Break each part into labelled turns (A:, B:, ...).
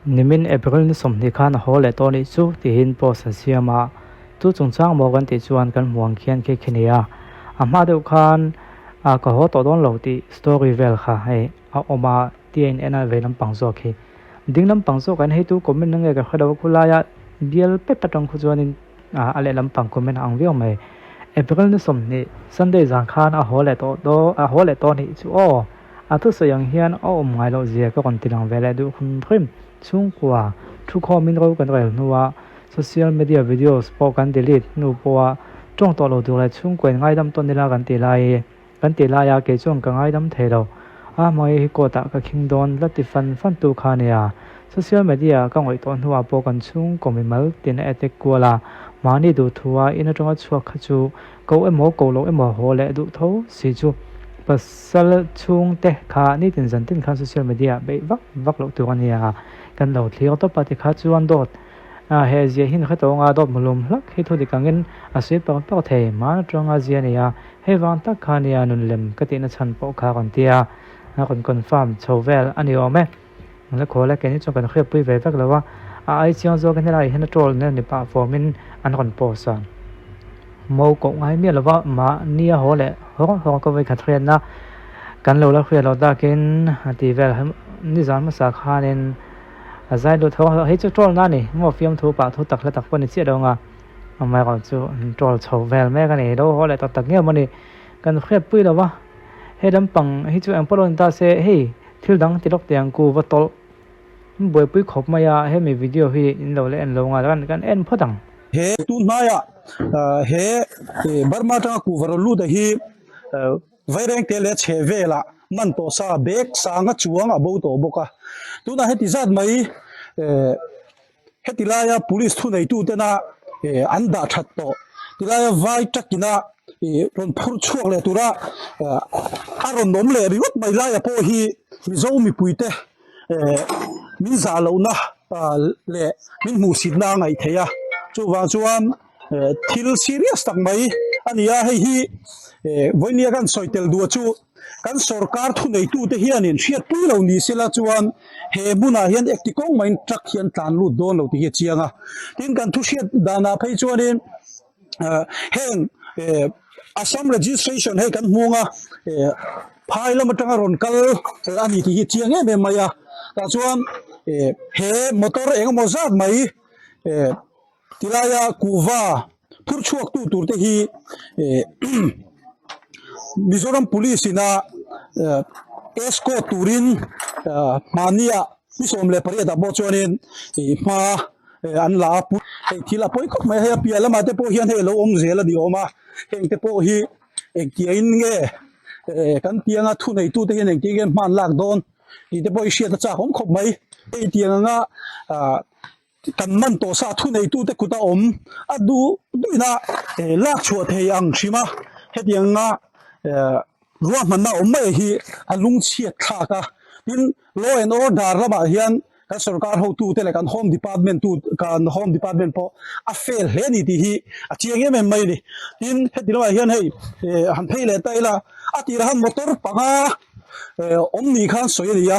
A: Nimin April ni 20 khan a haw leh tawh anih chu tihin post an siam a, chu chungchang maw kan tih chuan kan hmuh ang khian khi khi nia. A hma deuh khan ka haw tawh dawn lo tih story vel kha hei a awm a tia in en a vei lampang zawk hi. Ding lampang zawk ah hian hei tu comment na nge ka hre lo a khulaia bial pet atang khu chuanin a lehlam pang comment a ang viau mai. April ni 20 Sunday zan khan a haw leh tawh daw a haw leh tawh anih chu aw. A thusawi ang hian a awm ngai loh zia ka rawn ti lang ve leh duh hrim hrim. Chhungkua thukhawmin ro kan rel hnua social media videos pawh kan delete hnu pawha tawng tawh lo tur leh chhungkua in ngaidam tawn ila kan ti lai kan ti laia kei chuan ka ngaidam thei lo. A hmai hi court ah ka khing dawn la ti fan fan tu kha nia. Social media ka ngawih tawh hnuah pawh kan chhungkaw mimal tin a attack kual a, mahni duhthua in atanga chhuak kha chu Ko emaw ko lo emaw haw leh duh tho si chu pasal chhungte kha nitin zan tin khan social media ah beih vak vak loh tur a nia. Kan lo thlir tawp a tikha chuan dawt he zia hi hre tawh anga dawt mulum hlak hi thu dik angin a sawi pawk pawk thei. Hmaan atanga zia a ni a, hei vang tak kha nia nun lem ka tihna chhan pawh kha rawn ti a, a rawn confirm chho vel a ni awm e. La khawl a keini chuan kan hriatpui ve vek lo a, a ai chiang zawk in helaiah hian a troll nen ni pah fawm in an rawn post a. Mo koh ngai miah lova mahni a haw leh hawk hawk ka vawikhat hriatna kan lo la hriat loh takin a ti vel nizan hmasa khanin a zai lut hawk hawk hei chu troll na a ni maw fiamthu pah thu tak hla tak pawh a ni chiah lo ang a, amaherawhchu an troll chho vel mek a ni lo haw leh tak tak nge maw ni kan hriatpui lo va he lampang hi chu engpawh lo ni ta se hei. Thil dang ti lawk teh ang ku va tawlh buaipui khawp mai a, hemi video hi in lo la en lo nghal kan kan en phawt ang.
B: He tunhnaia he Burma atanga kuhva rawn lut a hi Vairengte leh chhe velah man tawh sa bag sanga chuang a bo tawh bawk a. Tunah heti zat mai heti laia police thuneitu tena an dah that tawh tilaia vai takina rawn phur chhuak leh tura a rawn awm leh ringawt mai laia pawh hi Mizo mipuite min zah lohna leh min hmuhsitna a ngaih theih a chuvang chuan thil serious tak mai a ni a hei hi vawinia kan sawi tel duh chu Kan sorkar thuneitute hianin hriatpui lo ni sela chuan he hmunah hian ekti kawng maiin truck hi an tlan lut dawn lo tih hi a chiang a. Tin, kan thu hriat danah phei chuanin heng Assam registration hei kan hmung a, phai lam atanga rawn kal a ni tih hi a chiang em em mai a. Tah chuan he motor engemaw zat mai Tilaia kuhva phur chhuak tu tur te hi Mizoram Police ina escort turin hmahnia ni 18 ah pawh chuanin hma an la a hei thil a pawi khawp mai a hei a piah lamah te pawh hian hei alo awm zel a ni awm a heng te pawh hi engtiangin nge kan pianga thuneitute hian engtiang nge hman lak dawn tih te pawh hi hriat a chak awm khawp mai hei tiang anga ah. Kan man tawh sa thuneitute kut a awm a duh duhina lak chhuah thei ang hrim a, hetianga ruahmanna awm mai hi a lungchhiat thlak a. Tin, law and order lamah hian kan sorkar hotute leh kan home department tu kan home department pawh a fail hle a ni tih hi a chiang em em mai a ni. Tin, heti lamah hian hei han phei leh ta ila a tirah khan motor panga awm ni khan sawi a ni a.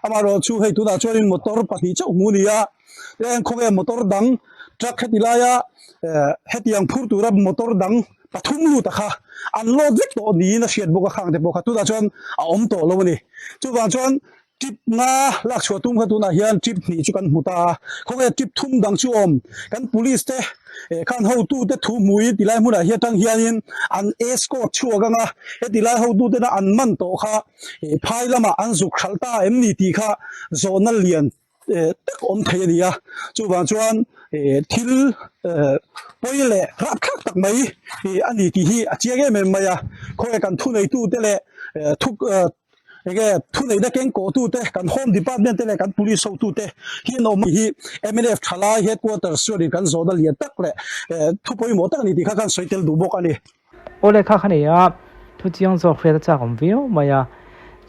B: Amaherawh chu hei tunah chuanin motor pahnih chauh hmu a ni a, eng khawnge motor dang truck heti laia eh hetiang phur tura motor dang pathum lut a kha an load vek tawh niin a hriat bawk a khang te pawh kha tunah chuan a awm tawh lo a ni. Chuvang chuan trip nga lak chhuah tum kha tunah hian trip hnih chu kan hmu ta a, khawnge trip thum dang chu awm kan police te eh khan hotute thu hmui tilai hmunah hian atang hianin an escort chhuak ang a, heti lai hotutena an man tawh kha Phai lamah an zuk hralh ta em ni tih kha zawhna lian tak awm thei a ni a, chuvang chuan thil pawi leh rapthlak tak mai a ni tih hi a chiang em em mai a, khawnge kan thuneitute leh thu enge thuneihna kengkawhtute kan home department te leh kan police hotute hi an awm hi mnf thalai headquarters chuanin kan zawhna lian tak leh thu pawimawh tak a ni tih kha kan sawi tel duh bawk a ni.
A: Aw lehkha kha nei a, thu chiang zawk hriat a chak awm viau mai a,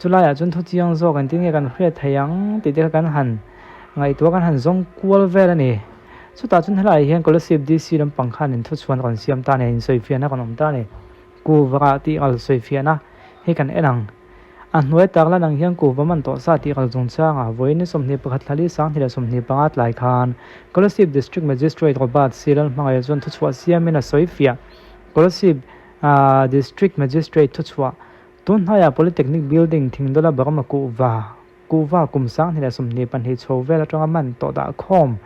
A: chulaiah chuan thu chiang zawk engtin nge kan hriat thei ang tih te kha kan han ngaihtuah kan han zawng kual vel a ni. Chutah chuan helaiah hian Kolasib DC lampang khan in thuchhuan rawn siam ta a ni, insawifiahna rawn awm ta a ni. Kuhva tih ral sawifiahna hi kan en ang. A hnuai tak lan ang hian kuhva man tawh sa tih kal chungchangah vawiin ni 21 thla li 2025 tlai khan Kolasib District Magistrate Robert C Lalhmangaih chuan thuchhuah siamin a sawi fiah. Kolasib District Magistrate thuchhuah tun hnaiah Polytechnic Building Thingdawla Burma kuhva kuhva kum 2022 chho vel atanga man tawh dah khawm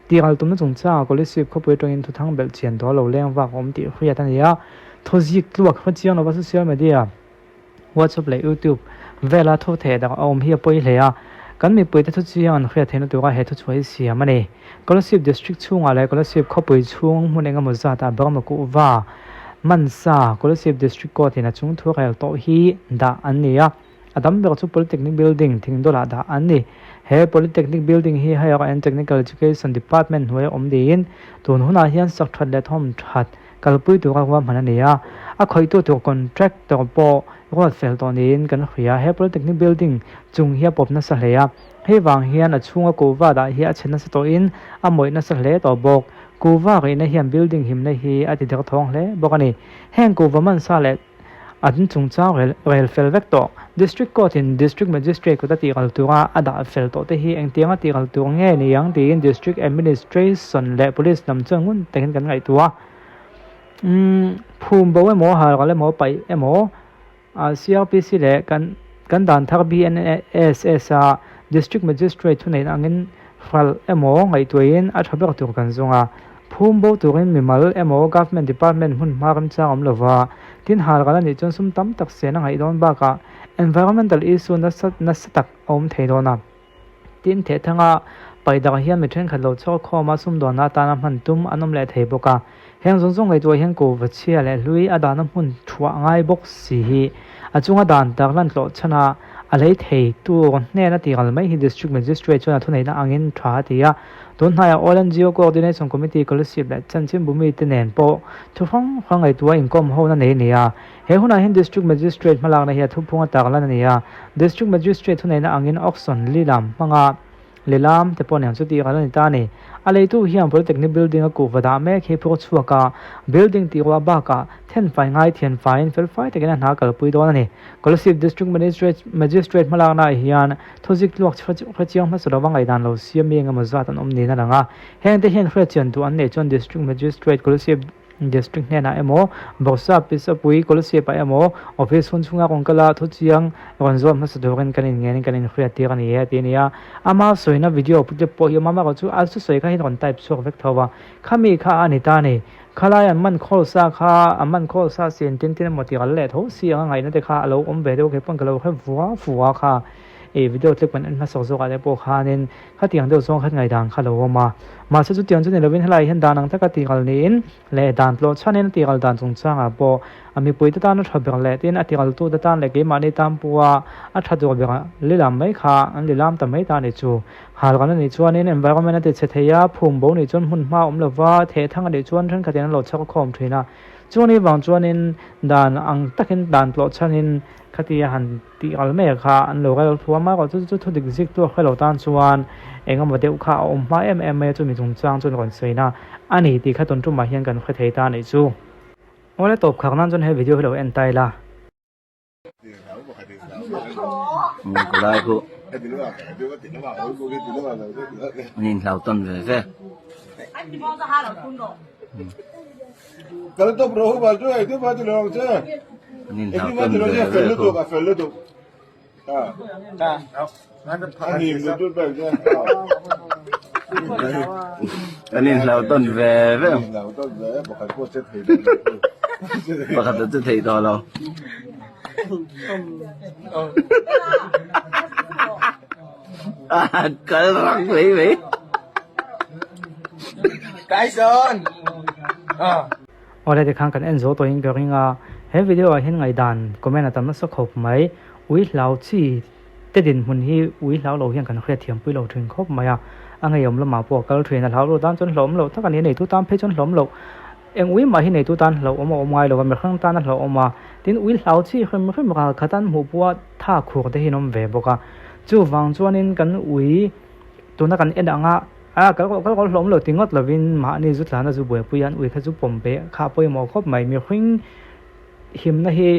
A: tih kal tumna chungchangah Kolasib khawpui atangin thuthang belh chian dawl lo leng vak a awm tih hriat a ni a. Thuzik tluak hrechiang lova social media. WhatsApp leh YouTube vela thu theh dak a awm hi a pawi hle a, kan mipuite thu chiang an hriat theihna tura he thuchhuah hi siam a ni. Kolasib District chhungah leh Kolasib khawpui chhung hmun engemaw zatah Burma kuhva Mansa Kolasib District Court in a chung thu rel tawh hi dah an ni a, a tam ber chu Polytechnic Building Thingdawlah dah an ni. He Polytechnic Building hi Higher and Technical Education Department hnuaia awm niin tun hunah hian sak that leh thawm that Kalpui tura ruahman a ni a, a khawihtu tur contractor pawh ruat fel tawh niin kan hria. He Polytechnic building chung hi a pawp nasa hle a, hei vang hian a chhunga kuhva dah hi a chhe nasa tawhin a mawih nasa hle tawh bawk. Kuhva rihna hian building himna hi a ti derthawng hle bawk a ni. Heng kuhva mansa leh an chungchang rel rel fel vek tawh. District Court in District Magistrate kut a tih kal tura a dah fel tawh te hi engtianga tih kal tur nge ni ang tiin District Administration leh Police lam chuan ngun takin kan ngaihtuah a. Umm phum bo emaw hal ral emaw paih emaw CRPC leh kan kan dan thar BNSS a District Magistrate thuneihna angin hralh emaw ngaihtuahin a tha ber tur kan zawng a. Phum bo turin mimal emaw Government Department hmun hma remchang awm lova, tin hal ral a nih chuan sum tam tak sen a ngaih dawn bakah environmental issue nasa nasa tak a awm thei dawn a. Tin, thehthanga paidang hian mi thenkhat lo chhuak khawm a sumdawnna atana hman tum an awm leh thei bawk a. Heng zawng zawng ngaihtuah hian kuhva chhia leh hlui a dahna hmun thuah ngai bawk si hi a chunga dan tak lan tlawh chhan a, a lei thei tur hnen a tih ral mai hi District Magistrate chuan a thuneihna angin tha a ti a. Tun hnaiah All NGO Coordination Committee Kolasib leh Chanchinbu mite nen pawh thu hrang hrang ngaihtuah inkawm hona nei a ni a. He hunah hian District Magistrate hmalakna hi a thuphung a tarlan a ni a. District Magistrate thuneihna angin auction lilam hmanga lilam te pawh nen chu tih ral a ni ta a ni. A leitu hian Polytechnic building a kuhva dah mek hi phur chhuak a, building tih ruah bakah thenfai ngai thianfaiin felfai takin a hna kalpui dawn a ni. Kolasib District Magistrate hmalaknaah hian Thuzik tluak hrechiang hmasa lova ngaihdan lo siam mi engemaw zat an awm niin a lang a. Hengte hian hriatchian duh an neih chuan District Magistrate Kolasib District hnenah emaw, Bawrhsap Pisapui Kolasib ah emaw Office hun chhunga rawn kal a thuchiang rawn zawt hmasa turin kan inngen in kan inhriat tir a ni e tih a ni a. Ama sawina video clip pawh hi awm a, amaherawhchu chu a thusawi kha hi rawn type chhuak vek tho va, khami kha a ni ta a ni. Khalai an man khawl sa kha an man khawl sa sin tin tin emaw tih ral leh tho si anga ngaihna te kha a lo awm ve deuh kei pawn ka lo hre vua vua kha ih video clip kan en hmasak zawk ah te pawh khanin khatiang deuh zawng khat ngaihdan kha lo awm a mahse chutiang chu ni lovin helai hian dan ang taka tih ral niin leh dan tlawh chhanin a tih ral dan chungchang ah pawh a mipui te tan a tha ber leh tin a tih ral tu te tan leh keimahni tan pawha a tha tur ber lilam mai kha an lilam ta mai ta a ni chu. Hal kan anih chuanin environment a ti chhe thei a, phum bo nih chuan hmun hma awm lova, theh thang anih chuan thenkhatin an lo chhak khawm thin a. Chuan vang chuanin dan ang takin dan tlawh chhanin khatia han tih ral mai kha an lo rel thuam a, chu chu thudik zik tu a hre lo tan chuan eng emaw deuh kha a awm hma em em mai a, chumi chungchang chuan rawn sawi na a ni tih kha tun tumah hian kan hre thei ta a nih chu. Awle tawp khak nan chuan he video hi lo en ta ila.
C: Palai khu an inhlau tawn ve ve. An inhlau tawn ve ve khu. An inhlau tawn ve ve. Pakhat a che thei tawh lo. A kal rang mai mai.
A: Awle tikhan kan en zo tawhin ka ring a, he video ah hian ngaihdan comment a tam nasa khawp mai. Ui hlau chi te dinhmun hi ui hlau lo hian kan hriat thiam pui lo thin khawp mai a, a ngeiawm lamah pawh a kal thin a, hlau lo tan chuan hlauhawm loh tak a ni a, neitu tan phei chuan hlauhawm loh, eng ui mah hi neitu tan hlauhawm a awm ngai lo a, mihring tan a hlauhawm a, tin ui hlau chi hrim hrim ral khat an hmuh pawha tha khur te hi an awm ve bawk a, chuvang chuanin kan ui tuna kan en anga a kal kal kal hlauhawm loh ti ngawt lovin mahni zu tlana zu buaipui an ui kha chu pawm ve kha a pawimawh khawp mai, mihring himna hi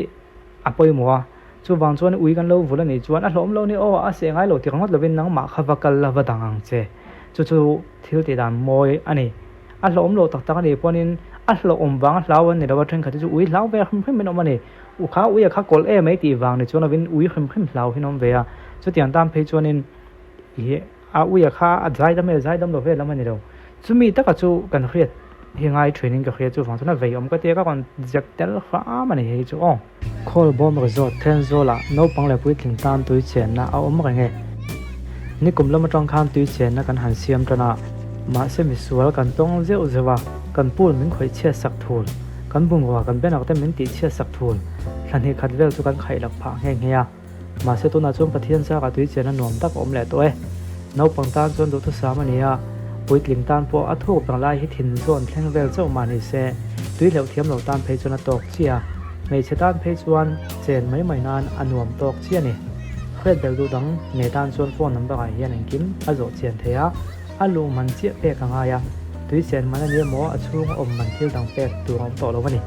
A: a pawimawh a. Chuvang chuan ui kan lo vul a nih chuan a hlawm lo ni aw, a seh ngai lo ti ringawt lovin nangmah kha va kal la va dang ang che. Chu chu thil tih dan mawi a ni. A hlawm lo tak tak a nih pawhin a hlawhawm vang a hlau an ni lo a, thenkhat hi chu ui hlau ve hrim hrim in awm a ni. U kha ui a kha kawlh em mai tih vang ni chuan lovin ui hrim hrim hlau hi an awm ve a. Chutiang tan phei chuanin ih a ui a kha a zai dam e zai dam lo vel lam a ni lo. Chumi taka chu kan hriat hi ngai thin in ka hria chuvang chuan a vei awm ka tia ka rawn zep tel hram a ni hei chu aw. Khawlbawm Resort Thenzawlah naupang leh puitling tan tui chenna a awm reng e. Nikum lam atang khan tui chenna kan han siam tan a, mahse misual kan tawng zeuh zeuh a, kan pool min khawih chhiat sak thul, kan bungrua kan benak te min tih chhiat sak thul, thla hnih khat vel chu kan khaih lak phah nghe nghe a. Mahse tunah chuan Pathian chakah tui chenna nuam tak a awm leh tawh e. Naupang tan chuan duhthusam a ni a, puitling tan pawh a thuk ber lai hi thin zawn thleng vel chauh mah ni se, tui hleuh thiam lo tan phei chuan a tawk chiah a, hmeichhe tan phei chuan chen mai mai nan a nuam tawk chiah a ni. Hriat belh duh dang nei tan chuan phone number ah hian engkim a zawh chian thei a, a luh man chiah pek a ngai a, tui chen man a ni emaw a chhung a awm man thil dang pek tur a awm tawh lo a ni.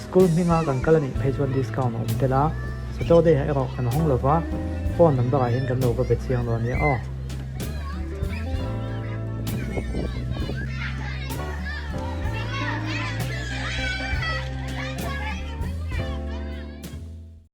A: School hminga kan kal a nih phei chuan discount a awm tel a, Saturday ah erawh kan hawng lova, phone number ah hian kan lo va be chiang lo a nia aw.